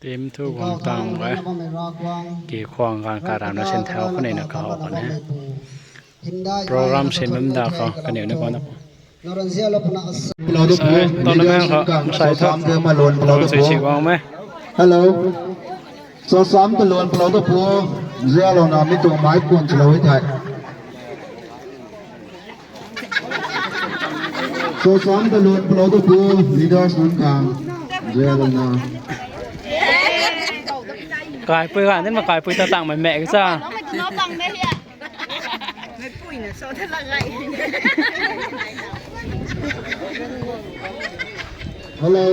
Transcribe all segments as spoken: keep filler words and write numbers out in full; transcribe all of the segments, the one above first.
Team thu guang tang e. Ki khuang gan karam na sin thau khou ni na kahow kan e. Program sin bam da khou kaniw ni guang na. Tournament khou masai thu. Sui si guang me. Hello. Sosam ta luan palou ta pu, zialouna mi tuang mai kun chalou e thei. Sosam ta luan palou ta pu, leaders nunc khang, zialouna. Kaipui gan din ma kaipui ta tang mai mek sa. Hello.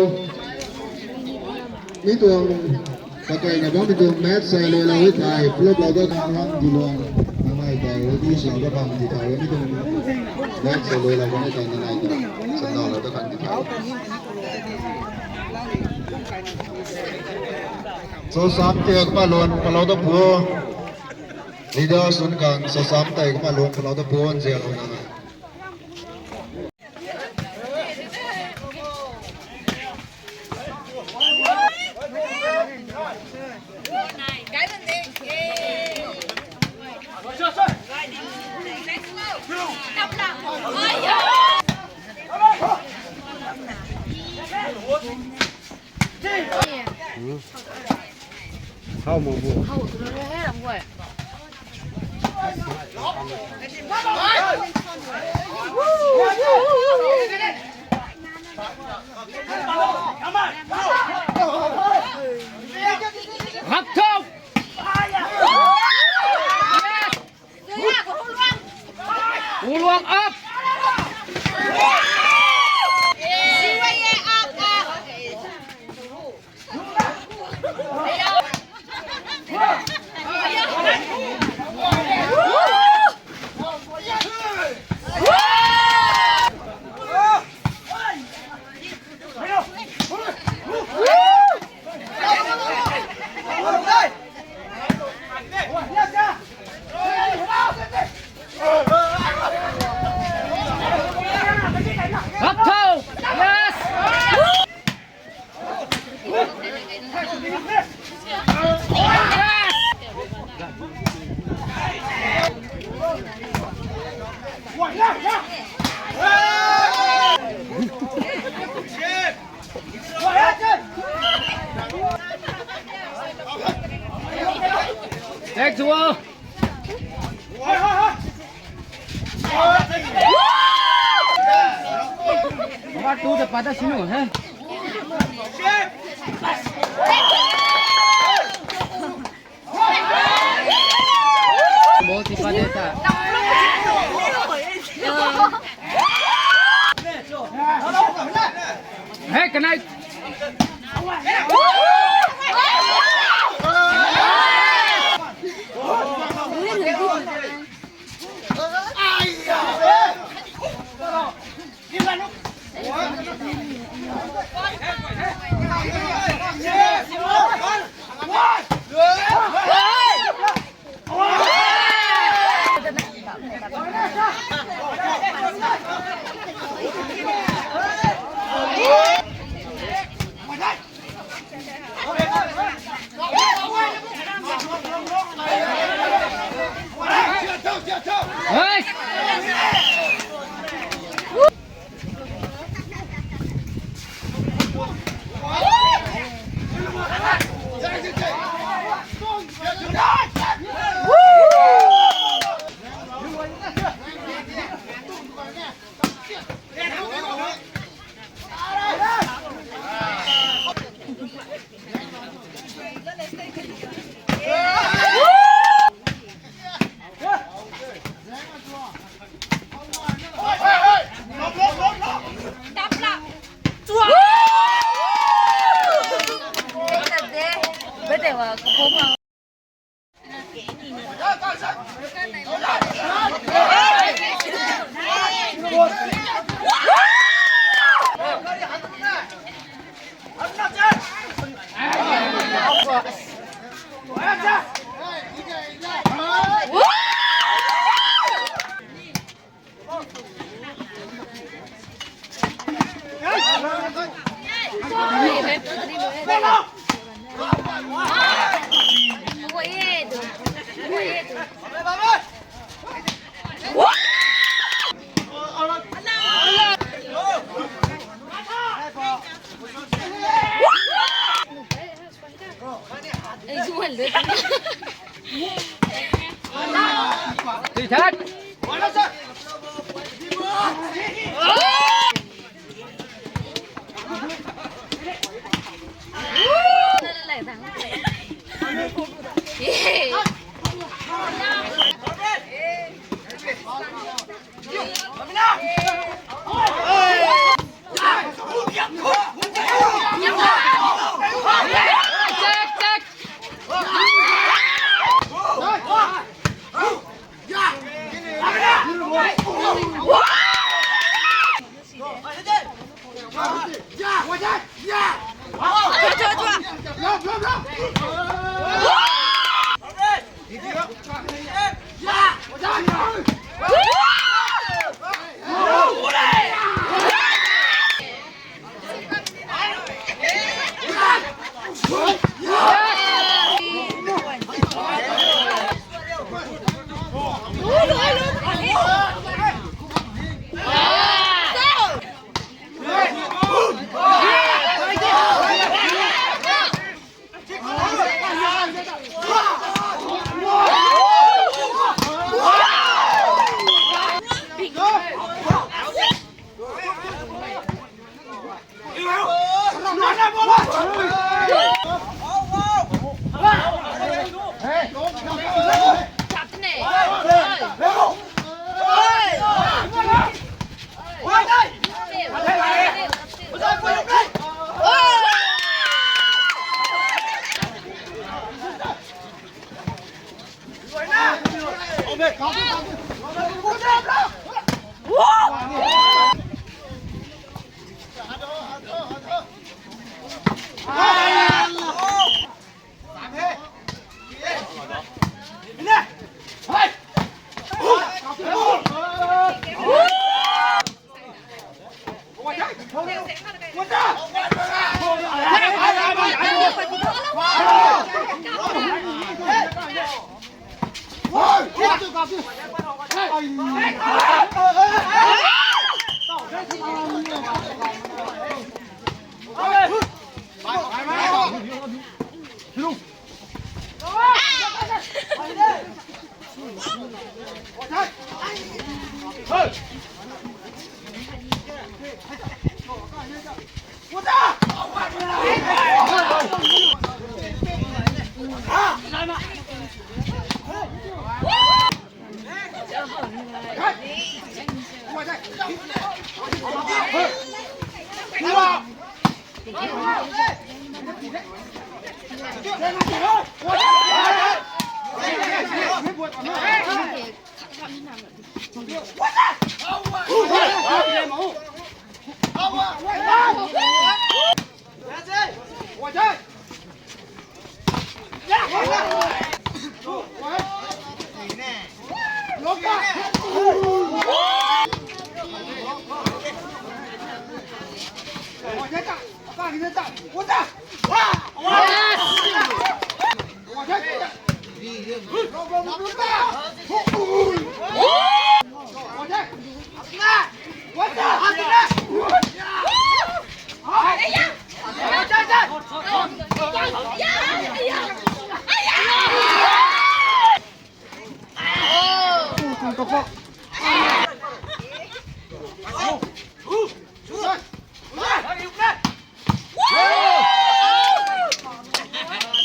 Mi tuang kakai na bam mi tuang match sa lui lou e thei, club lou da khang lam di luang. Namai tei, ready sa da bam di thei, mi tuang match sa lui lou kan e thei, namai tei. Sa na lou da khang di thei. Sosam tei kumna luan palou da pu. Leaders nunc khang sosam tei kumna luan palou da pu, zialouna. How mo bu? Hak thau. Uluang up. Up, go! Yes! Back to wall. What to the pada sinu, eh? Ball tipa deta. Hey, can I?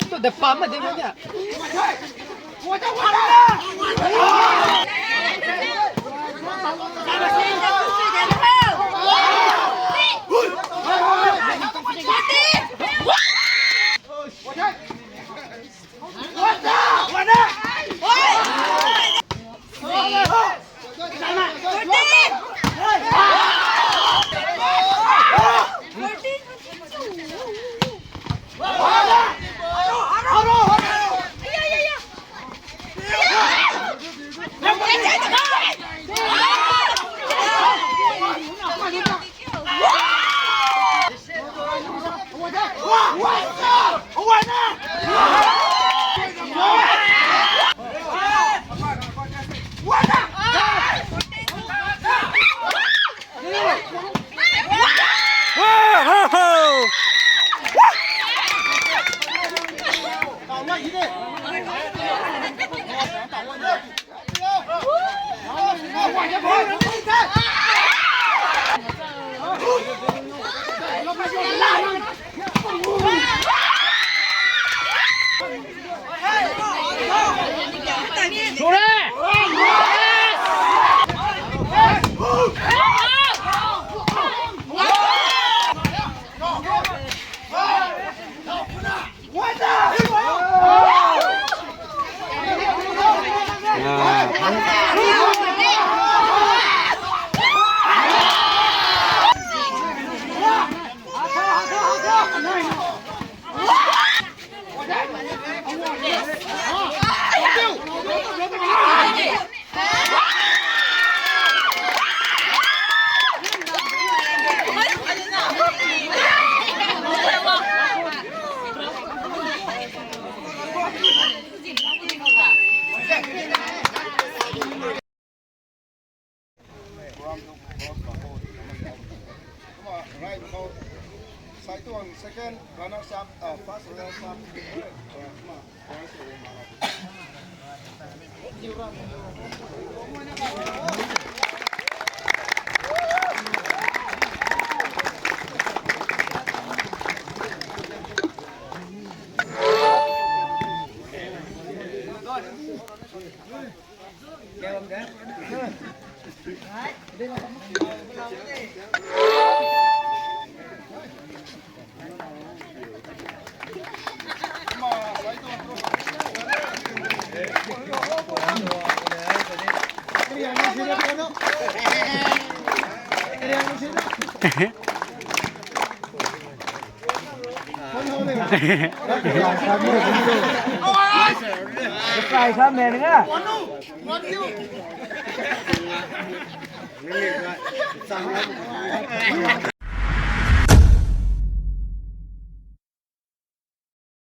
Tu de pam ma de ma nia. Kumna, right, so, Saituang second runners up, uh, first runners up.